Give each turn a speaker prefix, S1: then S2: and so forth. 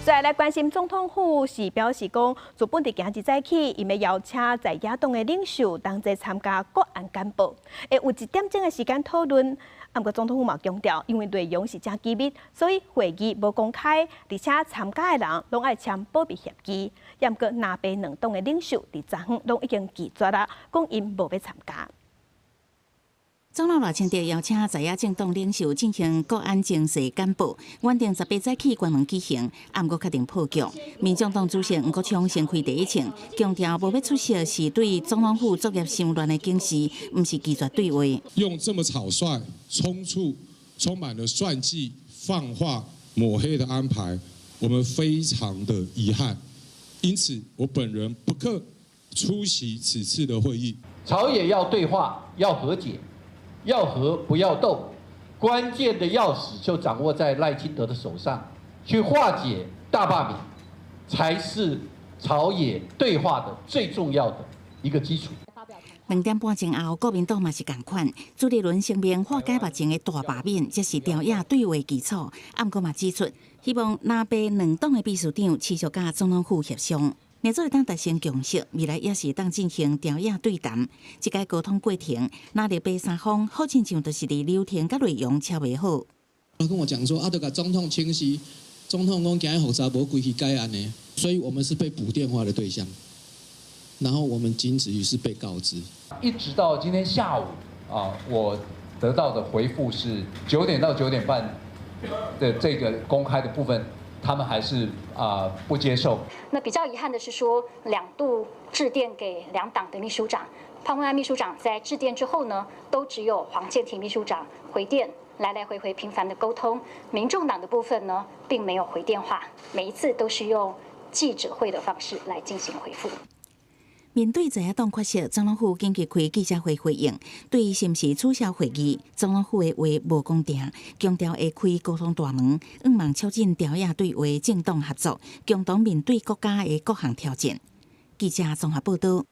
S1: 再來關心總統府是表示講，自本佇今日早起，𪜶欲邀請在野黨的領袖同齊參加國安簡報，會有一點鐘的時間討論。毋過總統府嘛強調，因為內容是誠機密，所以會議無公開，而且參加的人攏愛簽保密協議。毋過藍白兩黨的領袖佇昨昏攏已經拒絕啦，講𪜶無欲參加。
S2: 總統賴清德邀請在野政黨領袖進行國安情勢簡報，原定18早起關門舉行，毋過確定破局。民眾黨主席黃國昌先開第一槍，強調無欲出席是對總統府作業傷亂的警示，毋是拒絕對話。
S3: 用這麼草率、匆促、充滿了算計、放話、抹黑的安排，我們非常的遺憾。因此，我本人不克出席此次的會議。
S4: 朝野要對話，要和解。要和不要鬥，關鍵的鑰匙就掌握在賴清德的手上，去化解大罷免，才是朝野對話的最重要的一個基礎。
S2: 2點半鐘後，國民黨嘛是仝款，朱立倫聲明化解目前的大罷免，才是朝野對話基礎。毋過嘛指出，希望藍白兩黨的秘書長持續佮總統府協商。兩做會當達成共識，未來也是當進行朝野對談。這個溝通過程，藍綠白三方好親像就是佇流程佮內容敲袂好。
S5: 他跟我講說，啊，著共總統請示，總統講今日複雜無規氣改案的，所以我們是被補電話的對象，然後我們僅止於是被告知。
S6: 一直到今天下午啊，我得到的回覆是9點到9點半的這個公開的部分，他們還是啊不接受。
S7: 那比較遺憾的是說，兩度致電給兩黨的秘書長，潘孟安秘書長在致電之後呢，都只有黃健庭秘書長回電，來來回回頻繁的溝通。民眾黨的部分呢，並沒有回電話，每一次都是用記者會的方式來進行回覆。
S2: 面對在野黨缺席，總統府緊急開記者會回應，對是毋是取消會議，總統府的話無講定，強調會開溝通大門，向望促進朝野對話、政黨合作，共同面對國家的各項挑戰。記者綜合報道。